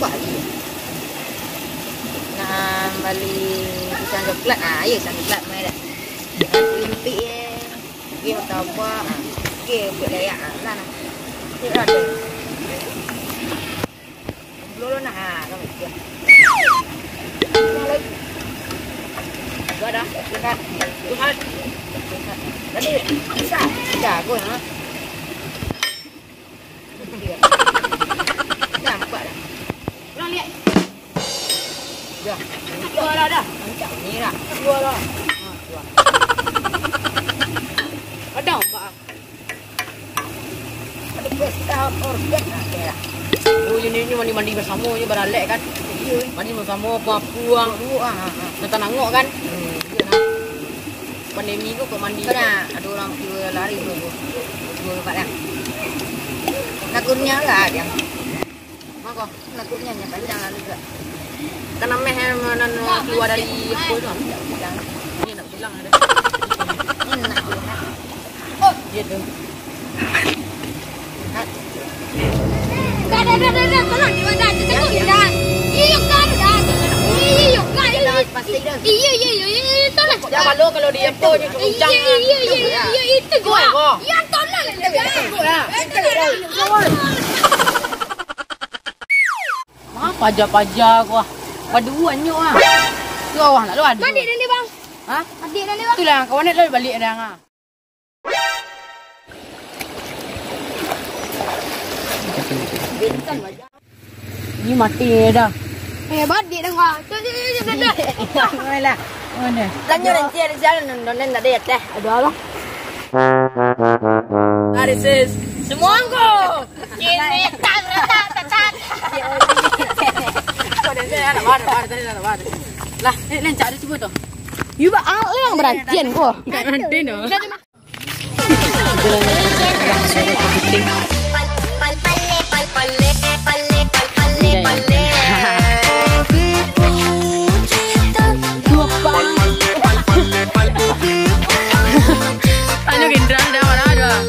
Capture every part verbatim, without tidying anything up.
Wah, iyo. Nah, bali pisang coklat. Ah, iyo, pisang coklat, mai dah. Pimpik, eh. Oke, martabak. Ah, oke, buek layak. Ah, nah, nah. Oke, dah, oke. Belum, nah. Ah, kami, oke. Nah, lagi. Dua dah. Silakan. Tuhan. Tadi, bisa. Jago, ha? Nampak dah. Ulang lihat. Dah. Dua lah dah. Rancak bunyi dah. Dua lah. Ha, dua. Ada ombak ah. Ada pesta orbek lah, kira. Oh, ini, ini mandi-mandi bersama je, baralek kan? Iya. Mandi bersama, puang-puang. Dua, ah, ah, ah. Nonton angok kan? Hmm, iya lah. Pandemi tu kok mandi. Kan ado urang tigo lari tu. Dua tempat kan. Takutnya lah dia. Mako, takutnya nya panjang lah juga. Kan ameh nan kalua dari apa tu? Ini nak bilang ada. Ini nak bilang. Oh, dia tu. Dah, dah, dah, dah, dah, tolong, dah, dah, dah, dah. Iyo, kan, dah, dah, dah. Iyo, iyo, kan, iyo. Iyo, iyo, iyo, iyo, iyo, tolong. Ya, malu kalau dia tu, dia Iyo, iyo, iyo, iyo, iyo, itu Gua, juga. gua. Ya, tolong, dah. Gua, ya. Eh, tolong. Ah, paja-paja ko ah. Paduo nyo ah. Tu awak nak lu adu. Mandi dulu, Bang. Hah? Mandi dulu, Bang. Itulah kawan nak lu balik dah ah. Ini mati dah. Eh, badik dah, Bang. Cok, cok, cok, cok, cok. Alah. Mana? Lanjut, lanjut, jalan, nonton tadi ya, teh. Aduh, Allah. Hari sis. Semua anggo. Kini tak, tak, tak, tak. Kau dah saya nak baru, baru tadi nak baru. Lah, eh, Len, cari cuba tu. Yu, ba, ang, ang berantian ko. Berantian tu. Anu, Gendral dah marah dah.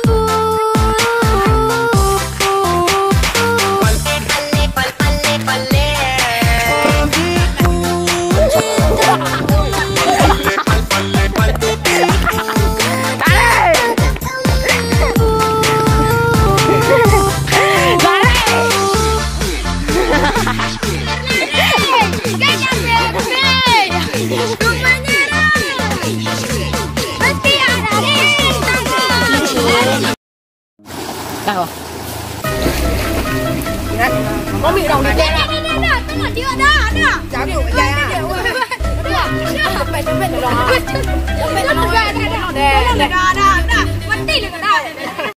Dah, oh. Mami dah, udah. Dah, dah, dah, dah, dah. Tengok dia dah, dah. Jago, dah, dah. Dah, dah. Dah, dah.